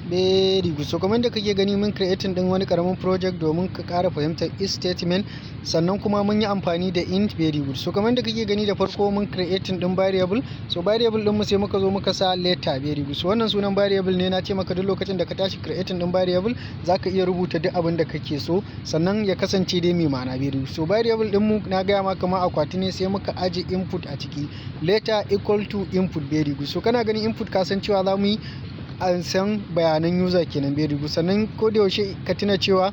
Very good. So kamar da kake gani, mun creating din wani karamin project domin ka ƙara fahimtar if statement, sannan kuma mun yi amfani da int. Very good. So kamar da kake gani, da farko mun creating din variable. So variable din mu sai muka zo muka sa letter. Very good. So wannan sunan variable ne. Na ce maka duk lokacin da ka tashi creating din variable, zaka iya rubuta duk abin da kake so, sannan ya kasance dai mai ma'ana. Very good. So variable din mu, na gaya maka kamar akwati ne, sai muka aje input a ciki, letter equal to input. Very good. So kana ganin input, ka san cewa za mu yi an san bayanan user kenan. Very good. Sannan ko da yaushe ka tuna cewa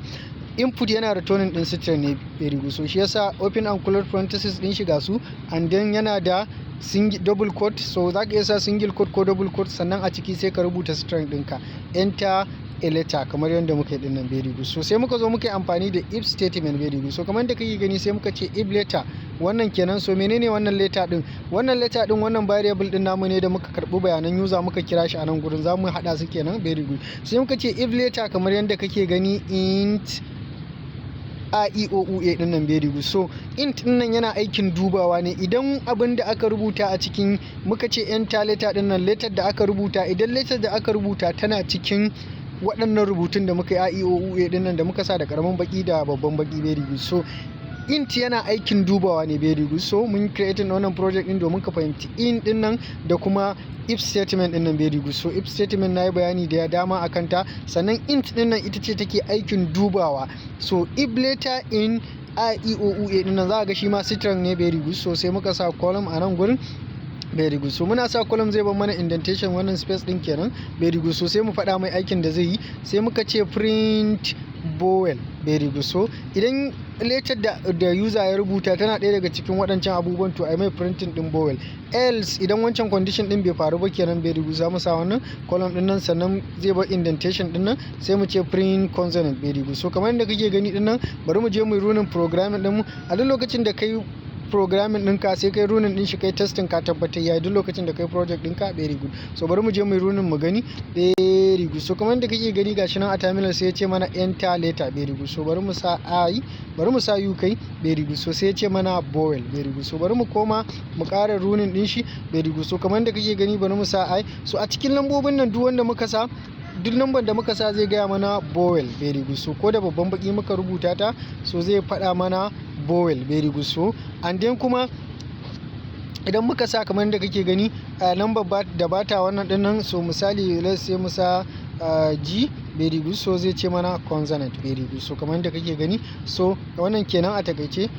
input yana returning din string ne. Very good. So shi yasa open and close parenthesis din shiga su, and then yana da single, double quote. So za ka iya sa single quote ko double quote, sannan a ciki sai ka rubuta string ɗinka, "Enter a letter", kamar yadda muka yi dinnan. Very good. So sai muka zo muka yi amfani da if statement. Very good. So kamar yadda kake gani, sai muka ce if letter, wannan kenan. So menene wannan letter din? Wannan letter din, wannan variable din namu ne da muka karbi bayanan user, muka kira shi a nan gurin, zamu hada su kenan. Very good. Sai muka ce if letter, kamar yadda kake gani, int a e o u a din nan. Very good. So int din nan yana aikin dubawa ne. Idan abin da aka rubuta a cikin, muka ce enter letter din nan, letter da aka rubuta, idan letter da aka rubuta tana cikin waɗannan rubutun da muka yi, a e o u a din nan da muka sa da karamin baki da babban baki. Very good. So int yana aikin dubawa ne. Very good. So mun creating wannan project din domin ka fahimci int din nan da kuma if statement din nan. Very good. So if statement na yi bayani da ya dama akan ta. Sannan int din nan ita ce take aikin dubawa. So if letter in a e o u a din nan, za ga shi ma string ne. Very good. So sai muka sa colon a nan gurin. Very good. So muna sa colon, zai bar mana indentation, wannan space din kenan. Very good. So sai mu faɗa mai aikin da zai yi. Sai muka ce print vowel. Very good. So idan letter da user ya rubuta tana ɗaya daga cikin waɗancan abubuwan, to ai mai printing din vowel. Else, idan wancan condition din bai faru ba kenan. Very good. Za mu sa wannan colon din nan, sannan zai bar indentation din nan, sai mu ce print consonant. Very good. So kamar yadda kake gani din nan, bari mu je mu yi running programming din mu. A duk lokacin da kai programming ɗinka, sai kai running ɗin shi, kai testing, ka tabbatar yayi duk lokacin da kai project ɗinka. Very good. So bari mu je mu yi running mu gani. Very good. So kamar yadda kake gani, gashi nan a terminal, sai ya ce mana "Enter letter". Very good. So bari mu sa i, bari mu sa u kai. Very good. So sai ya ce mana vowel. Very good. So bari mu koma mu ƙara running ɗin shi. Very good. So kamar yadda kake gani, bari mu sa i. So a cikin lambobin nan, duk wanda muka sa, duk lambar da muka sa, zai gaya mana vowel. Very good. So ko da babban baki muka rubuta ta, so zai faɗa mana vowel. Very good. So and then kuma idan muka sa, kamar yadda kake gani, number da bata wannan dinnan, so misali, let's say mu sa G. Very good. So zai ce mana consonant. Very good. So kamar yadda kake gani, so wannan kenan a takaice.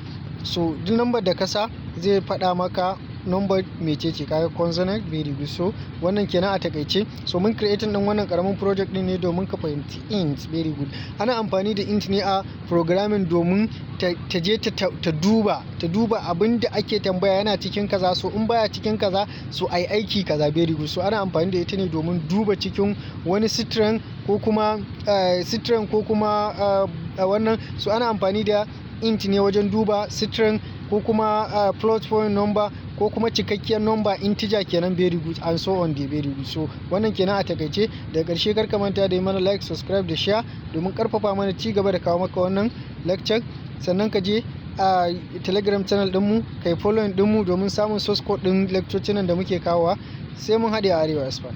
So duk number da ka sa, zai faɗa maka number mecece, kaga consonant. Very good. So wannan kenan a takaice. So mun creating din wannan karamin project din ne domin ka fahimci int. Very good. Ana amfani da int ne a programming domin ta je ta duba abin da ake tambaya yana cikin kaza. So in baya cikin kaza, so ai aiki kaza. Very good. So ana amfani da ita ne domin duba cikin wani string ko kuma string ko kuma wannan. So ana amfani da int ne wajen duba string ko kuma float point number ko kuma cikakkiyar number, integer kenan. Very good, and so on dai. Very good. So wannan kenan a takaice. Daga ƙarshe, kar ka manta da yi mana like, subscribe da share domin karfafa mana ci gaba da kawo maka wannan lecture. Sannan ka je a Telegram channel dinmu kai following dinmu domin samun source code din lecture nan da muke kawowa. Sai mun haɗe a Arewa Expert.